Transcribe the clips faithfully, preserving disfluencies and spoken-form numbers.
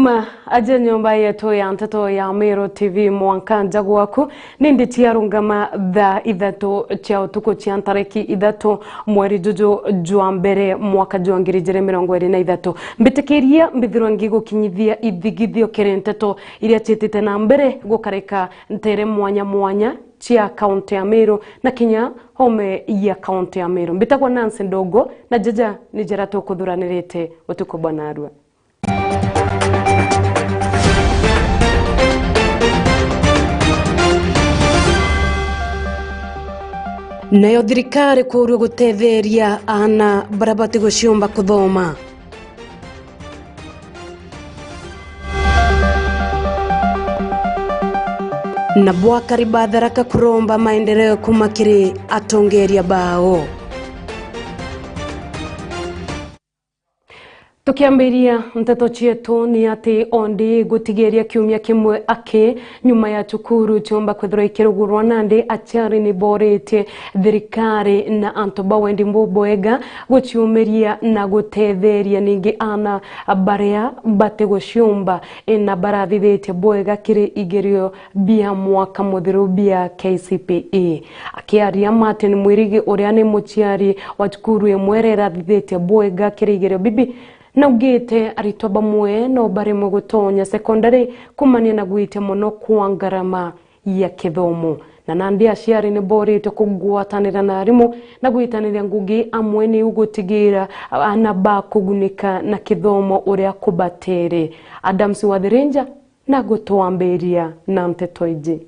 Ma aja nyomba yetu ya nteto ya Meru T V, mwanka nja gwaku, nindi ciarungama thaa ithatu cia utuku cia ntariki ithatu mweri juju jwa mbere mwaka jwa ngiri ijiri mirongo iri na ithatu. Mbitikiria mbithirwe ngigukinyithia ithigithio kiri nteto iria ciitite na mbere gukarika ntere mwanya mwanya cia kaunti ya Meru na kinya home ya kaunti ya Meru. Mbitagwa Nancy Ndungu, na jaja ni jara tukuthuranirite utuku bwa narua. Nayo thirikari kuurua gutetheria aana baria batiguciumba kuthoma. Na bwakari ba Tharaka kuromba maendeleo kuuma kiri atongeria bao. Tukiambiria nteto cietu ni ati ondi gutigiria kiumia kimwe aki nyuma ya cukuru ciomba kwithirwa ikirugurwa, nandi aciari ni boritie thirikari na antu ba wendi bubwega guciumiria na gutetheria ningi aana baria batiguciumba, ina barathithitie bwega kiri igerio bia mwaka muthiru bia K C P E. Akiaria Martin Mwirigi, uria ni muciari wa cukuru imwe iria irathithitie bwega kiri igerio bibi, naugite aritwa bamwe no baremwe gutonya sekondari kumania na gwitia mono kwa ngarama ya kithomo. Na nandi aciari ni boritwe kugwatanira na arimu na gwitaniria ngugi amwe niu gutigira aana bakugunika na kithomo uria kubatere. Adams Wathirinja na gutwambiria na nteto iji.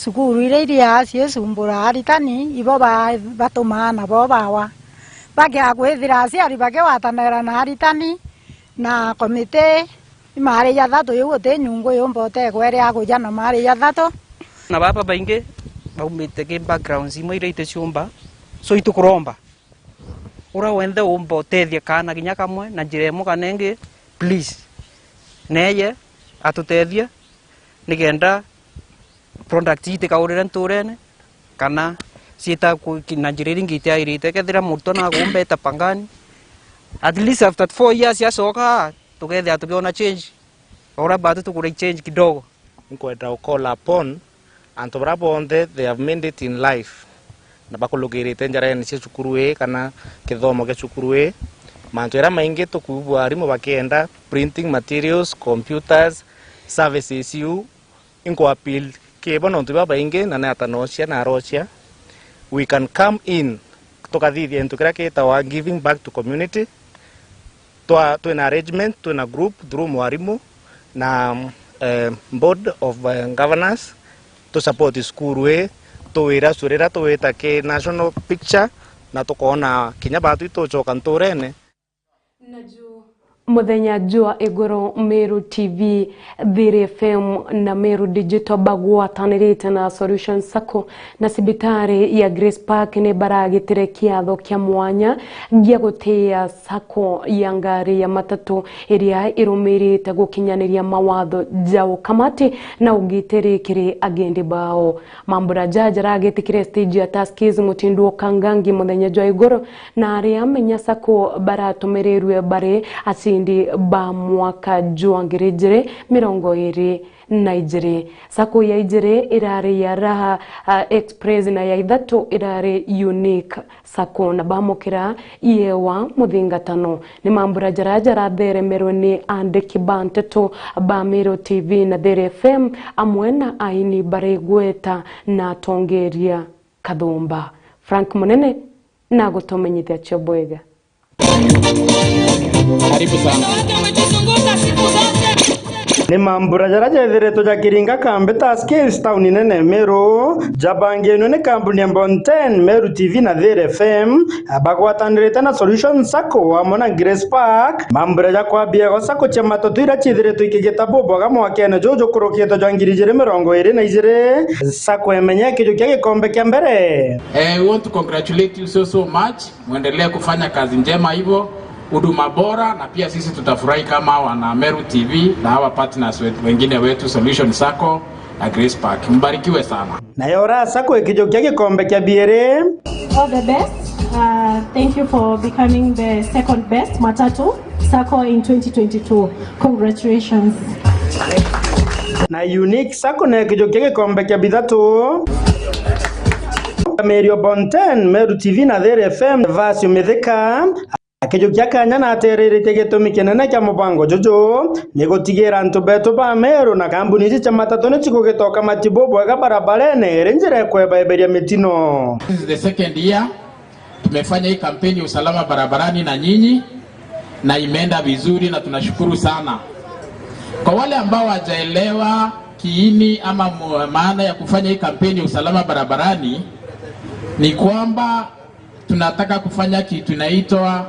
Cukuru iria iria cicumbura aritani, ibo ba-, batumaa nabo bawa. Bakia kwithira aciari bakiwatanira na aritani na komiti, imari jathatu, iu guti nyungu yumba utegwa iri ya kuja na mari jathatu. Na baba baingi baumite ki backgrounds imwe iria iticiumba, so itukuromba uria wenthe umba utethia kaana kinya kamwe na njira imwe kana ingi, please, neye atutethie nikenda product itikaurire nturene kana ciita ku-, ki-, na njira iria ingi itiairite. Kethira murutwo nagumbeta Pangani, at least after four years acoka, tukethira tukiona change. Ora batu tukure change kidogo. Nkwenda u call upon antu baria bonthe they have made it in life na bakulukirite njarene cia cukuru ii kana kithomo gia cukuru ii, mantu jaria maingi tukuigua arimu bakienda, printing materials, computers, services iu, inkwa appeal kibo nontu babaingi na ni atanocia na arocia, we can come in tukathithia into kiria kitawa giving back to community. Twa-, twina arrangement, twina group through mwarimu na, eh, board of, eh, governors, tu support cukuru ii, tuwira surira, tuwita ki national picture, na tukoona kinya batu itucoka nturene. Muthenya jwa iguru, Meru T V, Thiri F M na Meru Digital bagwatanirite na Solution Sacco na cibitari ya Grace Park ni baragitire kiatho kia mwanya gia gutia sacco ya ngari ya matatu iria irumirite gukinyaniria mawatho ja ukamati na ugitiri kiri agendi bao. Mambura jaja jaragitikire stage ya Tuskys Mutindu Okangangi muthenya jwa iguru, na aria menya sacco baratumirirwe bari acindi ba mwaka jwa ngiri ijiri mirongo iri na ijiri. Sacco ya ijiri irari ya Raha, ah, Express, na ya ithatu irari Unique Sacco, na bamukira iewa muthingatano. Ni mambura jaria jaratheremerwe ni andiki ba nteto ba Meru T V na Thiri F M, amwe na aini bari igweta na atongeria kathumba. Frank Munene na gutumenyithia cio bwega. Karibu sana. Ni mambura jaria jethiritwe jakiringa kambi Tuskys tauni nene Meru, jabangienwe ni kambuni ya Bonten, Meru T V na Thiri F M, bagwatanirite na Solution Sacco amwe na Grace Park. Mambura ja kwambia go sacco cia matatu iria ciithiritwe ikigita bubwega mwakene juju jukurukite jwa ngiri ijiri mirongo iri na ijiri, sacco imenya ikiju kia gikombe kia mbere. Eh, we want to congratulate you so, so much. Muendelee kufanya kazi njema hivyo, huduma bora, na pia sisi tutafurahi kama wana Meru T V na hawa partners we-, wengine wetu, Solution Sacco na Grace Park. Mbarikiwe sana. Nayo Raha Sacco ikijukia gikombe kia biiri. All the best. Uh, thank you for becoming the second best matatu sacco in twenty twenty-two. Congratulations. Na Unique Sacco na kijukia gikombe kia bithatu. Merio Bonten, Meru T V na There F M, Vasio Mithika, akijukia kanya na atererete gitumi kinene kia mubango juju ni gutigira antu betu ba Meru na kambuni iji cia matatu ni cigugitoka matibu bwega barabarene iri njira ikwebaeberia mitino. This is the second year tumefanya hii kampeni ya usalama barabarani na nyinyi, na imeenda vizuri na tunashukuru sana. Kwa wale ambao hawajaelewa kiini ama mu-, maana ya kufanya hii kampeni ya usalama barabarani, ni kwamba tunataka kufanya kitu inaitwa,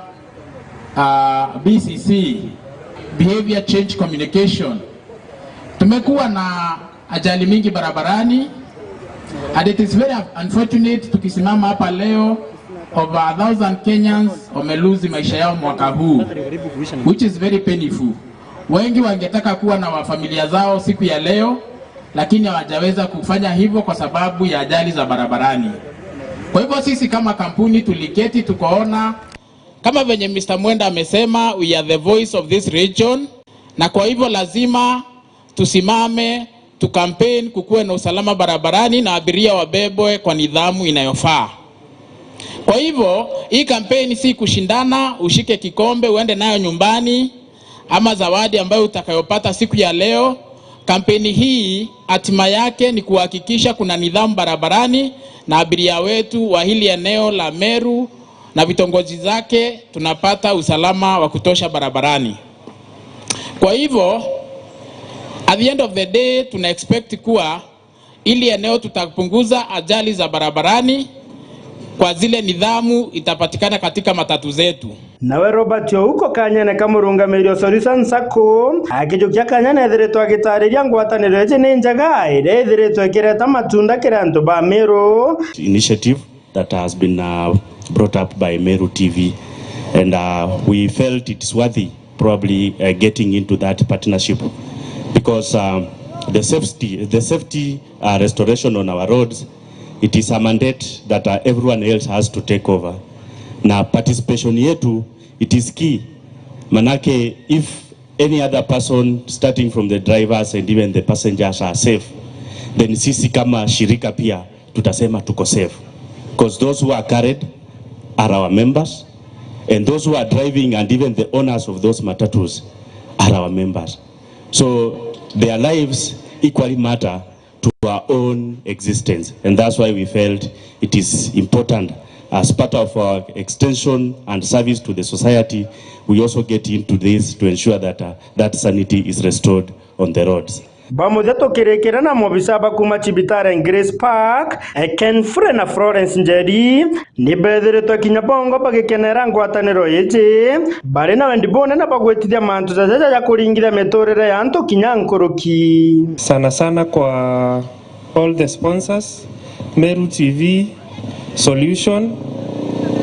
ah, B C C, Behavior Change Communication. Tumekuwa na ajali mingi barabarani, and it is very unfortunate tukisimama hapa leo, over a thousand Kenyans wamelose maisha yao mwaka huu, which is very painful. Wengi wangetaka kuwa na wafamilia zao siku ya leo, lakini hawajaweza kufanya hivyo kwa sababu ya ajali za barabarani. Kwa hivyo sisi kama kampuni tuliketi tukaona, kama venye Mister Mwenda amesema, we are the voice of this region, na kwa hivyo lazima tusimame, tu campaign kukuwe na usalama barabarani na abiria wabebwe kwa nidhamu inayofaa. Kwa hivyo, hii kampeni si kushindana ushike kikombe uende nayo nyumbani ama zawadi ambayo utakayopata siku ya leo. Kampeni hii hatima yake ni kuhakikisha kuna nidhamu barabarani na abiria wetu wa hili eneo la Meru na vitongoji zake tunapata usalama wa kutosha barabarani. Kwa hivyo, at the end of the day, tuna expect kuwa ili eneo tutapunguza ajali za barabarani kwa zile nidhamu itapatikana katika matatu zetu. Nawe Robert Ouko kanyene ka murungamiri o Solution Sacco, akijukia kanyene ethiritwe agitariria ngwataniro iji ni njega iria ithiritwe ikireta matunda kiri antu ba Meru. Initiative that has been, uh, brought up by Meru T V, and, uh, we felt it's worthy probably, uh, getting into that partnership, because, um, the safety, the safety, uh, restoration on our roads, it is a mandate that, uh, everyone else has to take over. Na participation yetu, it is key. Manake, if any other person, starting from the drivers and even the passengers, are safe, then sisi kama shirika pia tutasema tuko safe, because those who are carried are our members, and those who are driving and even the owners of those matatus are our members. So their lives equally matter to our own existence, and that's why we felt it is important, as part of our extension and service to the society, we also get into this to ensure that, uh, that sanity is restored on the roads. Bamuthia tukirikira na mobisa ba kuuma cibitari Grace Park, eh, Ken Fure na Florence Njeri, ni bethiritwe kinya bongo bagikenera ngwataniro iji, bari na wendi bunene bwa gwitithia mantu jaja jaja kuringithia miturire ya antu kinya nkuruki. Sana sana kwa all the sponsors, Meru T V, Solution,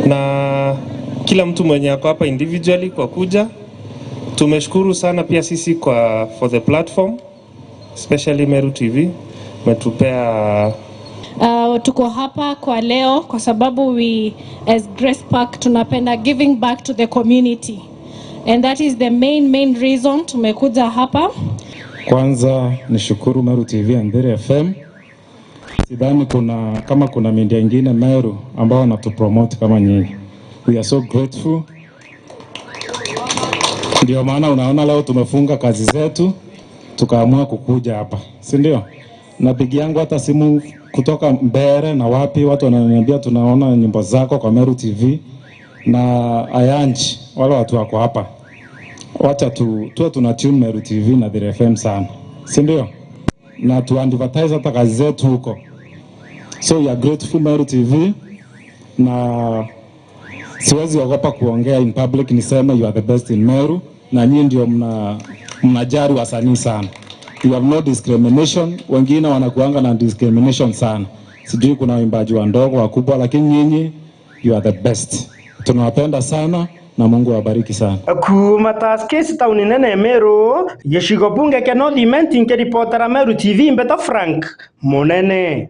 na kila mtu mwenye ako hapa individually kwa kuja. Tumeshukuru sana pia sisi kwa, for the platform, especially Meru T V, umetupea. Uh, tuko hapa kwa leo kwa sababu we, as Grace Park, tunapenda giving back to the community. And that is the main, main reason tumekuja hapa. Kwanza nishukuru Meru T V and Mbeere F M. Sidhani kuna, kama kuna media ingine Meru ambao wanatupromote kama nyinyi. We are so grateful. Ndio maana unaona leo tumefunga kazi zetu, tukaamua kukuja hapa, si ndio? Napigiangwa hata simu kutoka Mbeere na wapi, watu wananiambia, "Tunaona nyimbo zako kwa Meru T V na Ayanji, wale watu wako hapa. Wacha tu, tuwe tuna tune Meru T V na Mbeere F M sana." Si ndio? Na tu advertise hata kazi zetu huko. So we are grateful Meru T V, na siwezi ogopa kuongea in public niseme you are the best in Meru, na nyinyi ndio mna, mnajali wasanii sana. You have no discrimination. Wengine wanakuanga na discrimination sana, sijui kuna waimbaji wadogo, wakubwa, lakini nyinyi, you are the best. Tunawapenda sana na Mungu awabariki sana. Kuuma Taskisi tauni nene Meru, gicigo bunge kia North Imenti, nkiripotera Meru T V, Mbeta Frank Munene.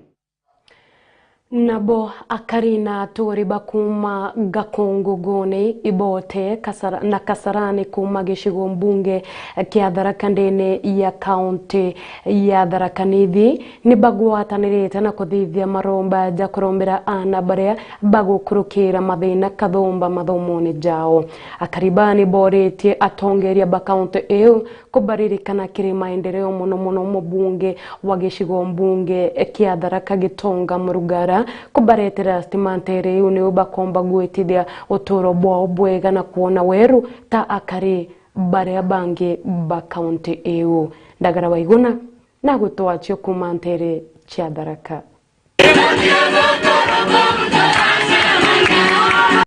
Nabo akari na aturi ba kuuma Gakunguguni, Ibote, Kasara-, na Kasarani kuuma gicigo mbunge kia Tharaka ndene ya kaunti ya Tharaka Nithi ni bagwatanirite na kuthithia maromba ja kurombera aana baria bagukurukira mathina kathumba mathomone jao. Akari baa ni boritie atongeria ba kaunti iu kubaririkana kiri maendeleo, mono mono mubunge wa gicigo mbunge kia Tharaka Gitonga Murugara, kubaretera stima ntere iu niu bakomba gwitithia uturo bwao bwega na kwona weru ta akari baria bangi ba kaunti iu. Ndagara Waiguna na gutwachio kuuma ntere cia Tharaka.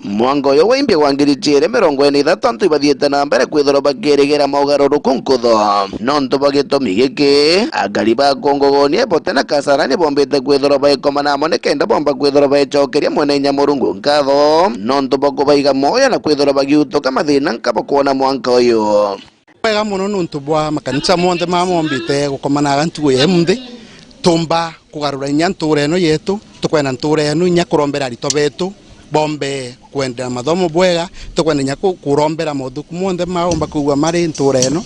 Mwanka uyu wa imbi wa ngiri ciiri mirongo iri na ithatu, antu ibathiite na mbere kwithirwa bakirigira maugaruruku nkutho. Nontu bwa gitumi giki, akari ba Kunguguni, Ibote na Kasarani bombite kwithirwa baikomana amwe nikenda bomba kwithirwa baicokeria Mwene Inya Murungu nkatho nontu bwa kubaiga mwoyo na kwithirwa bagiutuka mathina nka bakwona mwanka uyu. Bwega mono nontu bwa makanisa monthe mama mombite gukomanaga ntugu ya imunthi. Tumba kugarura inya ntuura ino yetu, tukwenda ntuura ino inya kurombera aritwa betu bombe kwenderea na mathomo bwega, tukwenda inya ku-, kurombera mauthuku monthe maomba kwigua mari ntuura ino.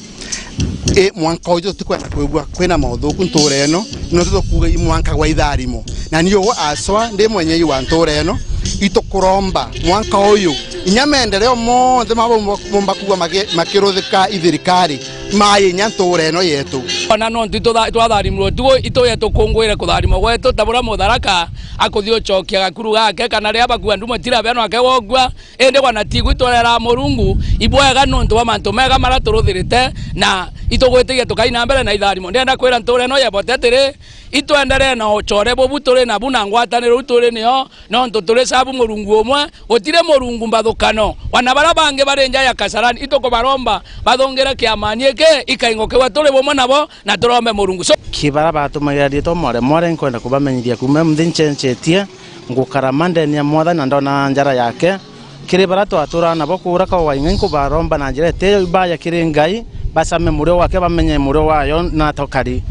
I mwanka uju tutikwenda kwigua kwina mauthuku ntuura ino, nontu tukuuga i mwanka gwa itharimo. Na ni ugu aswa ndi mwenyei wa ntuura ino, itukuromba mwanka uyu, inya maendeleo monthe mama bomba kuuga maki-, makiruthika i thirikari, maye inya ntuura ino yetu. Ona nontu itutha-, twatharimurwe tugu, itu yetu kungwire kutharimwa gwetu, ta buria Mutharaka akuthi ucokia gakuru gake, kana riria bakua ndumwe tira beno ake wokua, indi wana tigu itwerera Murungu, ibwega nontu bwa mantu mega maria turuthirite, na itugwitigia tukai na mbere na itharimo. Ndienda kwira ntuura ino ya Ibote atiri, itwenderee na ucore bubu turi nabu na ngwataniro iu turi nio, nontu turi cabu Murungu umwe, gutiri murungu mbathukano. Wana baria bangi bari nja ya Kasarani, itukubaromba bathungire kiamani iki, ikaingo kiwa turi bumwe nabo, na turombe Murungu. So, ki baria batumagira riitwa more more, nkwenda kubamenyithia kuuma munthi ncencetie, ngukara ma ndene ya Mwathani na ndona njara yake. Kiri baria twaturaga nabo kuura kwa Waing'ai, nkubaromba na njira itiyo ibaya kiri Ngai, bacame murio gwake, bamenye murio wayo na tokari.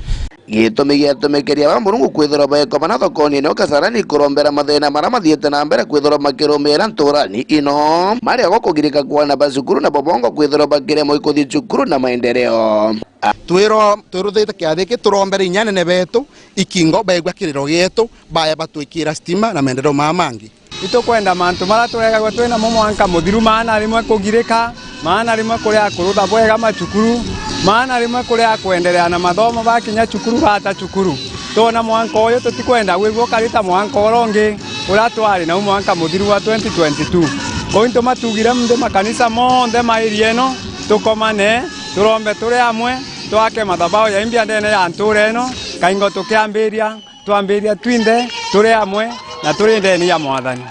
Gitumi giatumikiria ba Murungu kwithirwa baekomana thokoni ino Kasarani kurombera mathina maria mathiite na mbere kwithirwa makirumira nturani ino, mari agwa kugirika kwana ba cukuru na bobongo kwithirwa bakiremwa ikuthi cukuru na maendeleo. Twirwa, twiruthite kiathi giki turombere inya anene betu, ikingo baigua kiriro gietu, baya batwikira stima na maendeleo mama mangi. Itukwenda mantu maria turegagua twi namo mwanka muthiru, maana rimwe kugirika, maana rimwe kuria kurutha bwega macukuru, maana rimwe kuria kwenderea na mathomo, bakinya cukuru bata cukuru. Twona mwanka uyu tutikwenda gwigua ukari ta mwanka uria ungi uria twari nau mwanka muthiru wa twenty twenty-two. Kou intu matugire nthi makanisa monthe ma area ino, tukomane, turombe turi amwe, twake mathabau ya imbia ndene ya ntura ino, kaingo tukiambiria. Twambiria twinthe turi amwe na turi ndene ya Mwathani.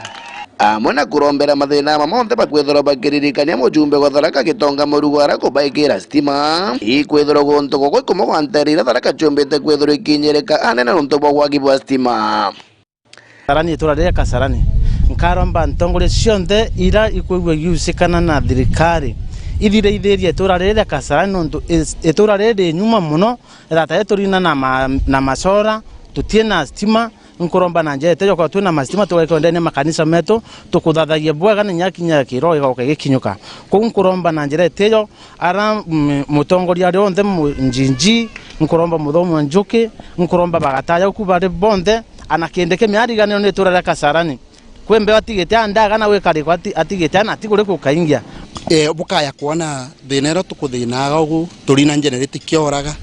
Amwe na kurombera mathina ama monthe bakwithirwa bakiririkania mujumbe wa Tharaka Gitonga Murugara kubaikira stima, ikwithirwa guntu gukwi kumwe gwa ntere iria Tharaka ciumbite kwithirwa ikinyirika anene nontu bwa wagi bwa stima. Kasarani, itura riri ria Kasarani, nkaromba ntongoria cionthe iria ikwigua igiucikana na thirikari, ithiraithirie itura riri ria Kasarani, nontu is-, itura riri ri nyuma mono. Rata yetu rina na ma-, na macora, tutie na stima, nkuromba na njira itejo kwa twina mastima tugaikira ndene ya makanisa metu, tukuthathagia bwega na inya kinya kirogo gigoka gikinyuka. Kou nkuromba na njira itejo, ara, mm, mutongoria ari onthe mu-, njinji, nkuromba muthomi wa njuki, nkuromba bagataya uku bari bonthe, ana kindi kimiariganiro ni itura ria Kasarani. Kwi mbeo atigite a ndaga na gwi kariko ati-, atigite ana atiguri kukaingia. Eh, bukaya kwona thina iria tukuthinaga ugu, turi na generator ikioraga,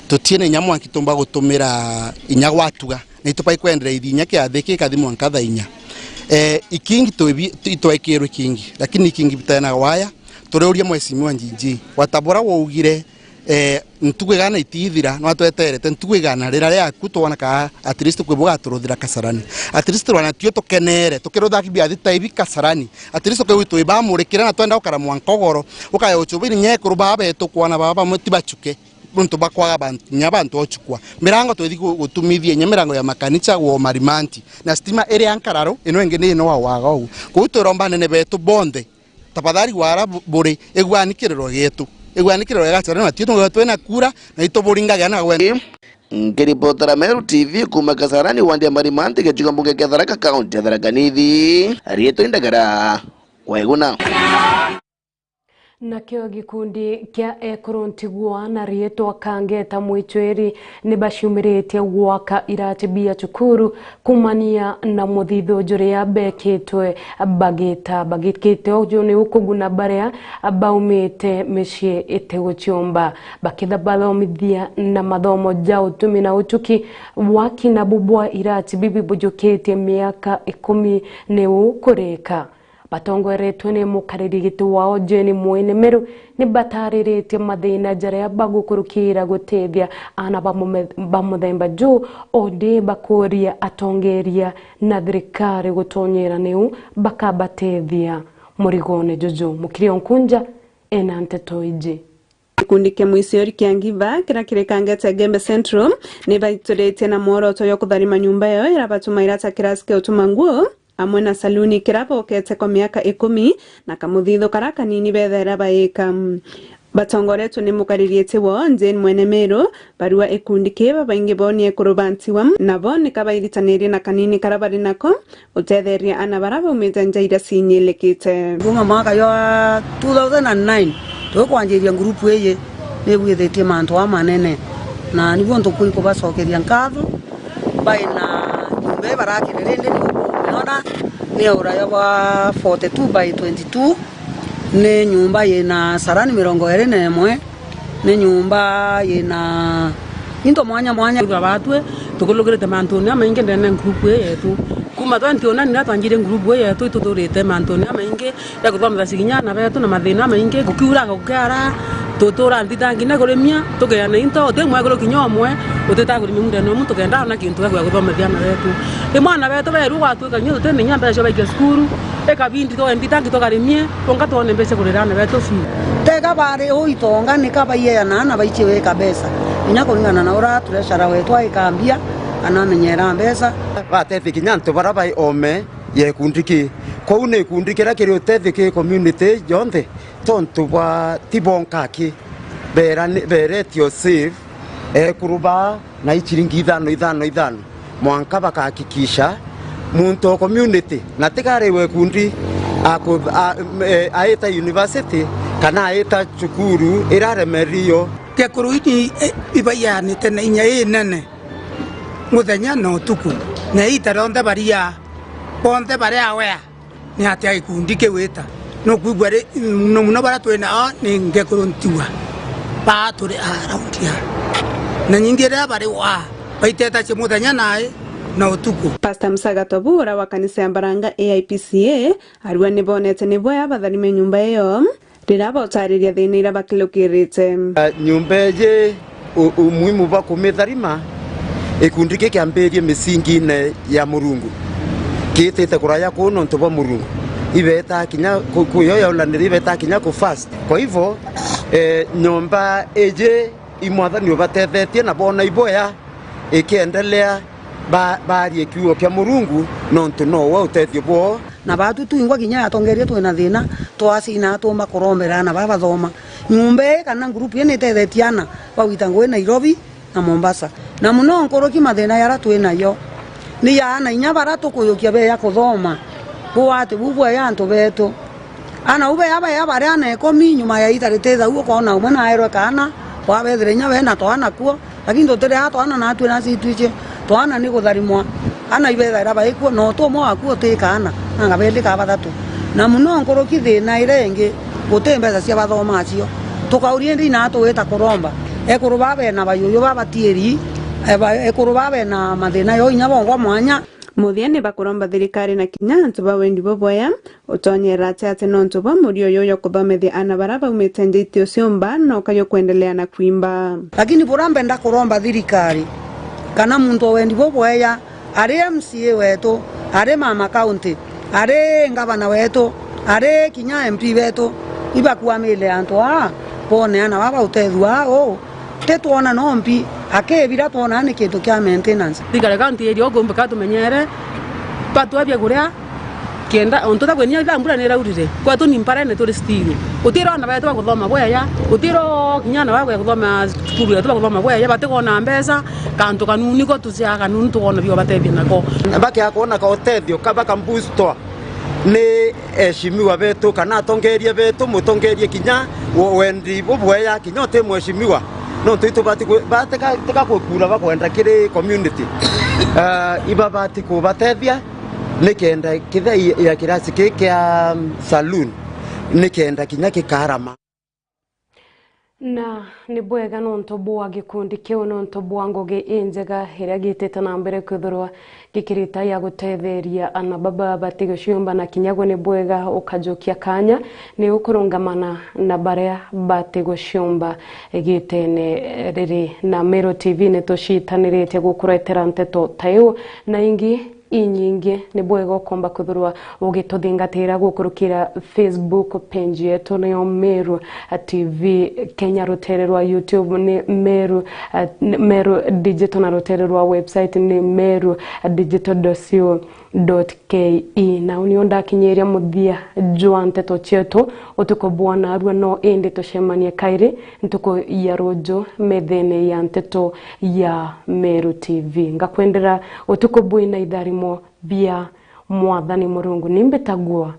tutie na inya mwanki tumba gutumira inya gwatuga, na itubai kwendereithia inya kiathi ki kathi mwanka thaa inya. Eh, ikingi twibi-, itwekirwe ikingi, lakini ikingi bitena waya, turiuria mheshimiwa Njinji, watabura waugire, Eh, ntuku igana itithira, no tweterete ntuku igana rira riaku, twona ka at least kwi bugaturuthira Kasarani. At least rwana tio tukenere, tukirutha kibiathi ta ibi Kasarani. At least ukiu twi bamurikire na twenda gukara mwanka ugoro. Ukaya uchubi ni nyekuru baba betu kwana baba bamwe ti bachuke. Nontu bakwaga bantu, nya bantu ochukwa. Mirango twethi gu-, gutumithia nya mirango ya makanisa gwo marimanti. Na stima iri ya nkararu, ino ingi ni ino wa waga ugu. Kou twiromba anene betu bonthe. Tafadhali wara bu-, buri, iguani kiriro gietu. Iguani kiriro gia Gatoreni, na tio twina kura, na ituburingage na gwene. Nkiripotera Meru T V kuuma Kasarani, wandi ya Marimanti, gicigo mbunge kia Tharaka, kaunti ya Tharaka Nithi, riitwa Indagara Waiguna. Nakio gikundi kia ekuru ntigwa na riitwa Kangeta Mwicwiri ni baciumiritie gwaka irati bia cukuru kumania na muthithu juria bekitwe bagita. Bagikite uju ni ukuguna baria baumite micii itiguciumba, bakitha bathomithia na mathomo ja utumi na uchuki. Waki nabu bwa irati bibi bujukitie miaka ikumi ni ukurika. Batongoretwe ni mukariri giti wao Jane Mwene Meru, ni batariritie mathina jaria bagukurukira gutethia aana ba mume-, ba muthemba juu, o ndi bakuria atongeria na thirikari gutonyera niu bakabatethia murigone juju. Mukiri Onkunja ena nteto iji. Gikundi kia Mwicwiri kia Ngiva, kiria kiri Kangeta Igembe Central, ni baituritie na mworoto jwa kutharima nyumba yao iria batumaira ta kirasi kia utuma nguo amwe na saluni kiria bokete kwa miaka ikumi, na kamuthithu karia kanini bethaira baika. Batongoretwe ni mukariri giti wao Jane Mwene Meru, barua ikundi kii babaingi bo ni ekuru ba ntigwa, nabo ni kabairitanirie na kanini karia bari nako gutetheria aana baria baumite nja iria cinyilikite. Kuuma mwaka jwa two thousand and nine, tukwanjiria ngurupu iji, ni bwithitie mantu amanene, na nibuo ntuku ikubacokeria nkatho. Bai na nyumba ii barakire rindi, ni ukumiona, ni uraya bwa forty-two by twenty-two, ni nyumba yina sarani mirongo iri na imwe, ni nyumba yina into mwanya mwanya. Ithuria batwi tukulukirite mantune jamaingi ndene ya ngurupu ii yetu. Kuuma twenty oh nine riria twanjirie ngurupu ii yetu, ituthurite mantune jamaingi ya kuthomithia kinya aana betu na mathina jamaingi, gukiura gukiara, tutura nthitangi na kurimia, tukeana into, uti mwekuru kinya umwe utitaga kurimia muundene umu, tukenda ona kintu gia kuthomithia aana betu. Rimwe aana betu beerua gwatuika kinya tutina inya mbeca cia baikia cukuru, ikabindi twoe nthitangi tukarimie, twonka twone mbeca kurira aana betu fee. Tega bari uu itonga, nika baieana na baichie wika mbeca, kinya kuringana na uria treasurer wetu aikambia kana amenyera mbeca. Batethie kinya antu baria bai oome ya ikundi ki. Kwou ni ikundi kiria kiri utethio ki community yonthe, tontu bwa ti bonka aki. Beera ni, beeretio save ekuru baa na ichiringi ithano, ithano, ithano, mwanka bakahakikisha muntu o community, na tiga ari wa ikundi, aku-, a-, e, aita university kana aita cukuru iraremerio. Ekuru ini, e, ibaianite na inya inene muthenya na utuku, na iita rionthe baria, bonthe bari aware ni atia gikundi kiu ita. Nukwigua ri, muno muno baria twi nao ni ngekuru ntigwa, baa turi around ya, na nyingi riria bari wa, baiteta cia muthenya nai na utuku. Pastor Musa Gatobu, uria wa kanisa ya Mbaranga A I P C A, arua ni bonete ni bwea batharime nyumba iyo. Riria bautariria thina iria bakilukirite. Eh, nyumba iji u-, umuhimu bwa kumitharima, gikundi ki kiambirie misingiine ya Murungu, kiitite kuraya kuu nontu bwa Murungu. Ibeeta kinya ku-, ku-, yo yaulanire ibeeta kinya ku fast. Kwa hivyo, eh, nyumba iji i Mwathani ubatethetie na boona iboya ikiendelea ba-, baarie kiugo kia Murungu, nontu nowe utethio bwoo. Na baatu twingwa kinya atongeria twina thina, twacina tuumba kurombera aana baa bathoma. Nyumba ii kana ngurupu ii ni itethetie aana bagwita ngugi Nairobi na Mombasa. Na muno nkuruki mathina jaria twinajo ni ja aana inya baria tukuyukia beeja kuthoma. Bugwati buu bweeja antu beetu. Aana u beeja, beeja bari aana ikumi, nyuma ya iita ritithau ukoona umwe naerwe kaana, kwabethire inya bena twana kuo, lakini tutireaga twana natwi nacio itwici twana ni gutharimwa. Aana ibethaira baikuo, na utu umwe wakuo uti kaana, anga beli ka bathatu. Na muno nkuruki thina iria ingi, guti mbeca cia bathoma acio. Tukauria indi inaa tugwita kuromba. Ekuru baa bena bayuyu baa batiiri, e, ba-, ekuru baa bena mathina jo inya bongwa mwanya. Muthia ni bakuromba thirikari na kinya antu ba wendi bubwea utonyera ati ati nontu bwa murio uyu jwa kuthomethia aana baria baumite nja itio ciumba na ukayo kwendelea na kwimba. Lakini buria mbenda kuromba thirikari kana muntu o wendi bubwea, ari M C A wetu, ari mama county, ari ngavana wetu, ari kinya M P betu, ibakuamile antu aa, bone aana baa bautethua aa uu. Ti twona no mbi, akibira twona ni kintu kia maintenance. Thirikari county iri o kumbe ka tumenyere, batwe bia kuria, Kenda, ontu ta kwinya ithaa mbura niraurire, kwetu ni mparene turi still. Utiro ana betu bakuthoma bweya, utiro kinya ana bakuthoma cukuru yetu bakuthoma bweya, batikwona mbeca, kantu kanuni ko tuciaga kanuni tukwona bio batethia nako. Bakiaga kwona ka utethio ka baka booster ni eshimiwa betu kana atongeria betu, mutongeria kinya we-, wendi bubweya kinya uti mweshimiwa. Nontu itubati kwi-, batika, tika kwikura bakwenda kiri community. Ah, ibabati kubatethia nikenda kithei ya kirasi ki kia saloon nikenda kinya kikarama. Na ni bwega nontu bwa gikundi kiu, nontu bwa ngugi injega iria gitite na mbere kwithirwa gikirita ya gutetheria ana baba batiguciumba, na kinya gwe ni bwega ukajukia kanya ni ukurungamana na baria batiguciumba gitene riri. Na Meru T V ni tucitaniritie gukuretera nteto ta iu na ingi inyingi. Ni bwega ukomba kwithirwa ugituthingatira gukurukira Facebook page yetu niyo Meru T V Kenya, rutere rwa YouTube ni Meru, eh, Meru Digital, na rutere rwa website ni meru digital dot co dot ke. Nau nio ndakinyiria muthia jwa nteto cietu utuku bwa narua, no indi tucemanie kairi ntuku ya ruju methene ya nteto ya Meru T V. Ngakwendera utuku bwina itharimo bia Mwathani Murungu. Ni mbitagwa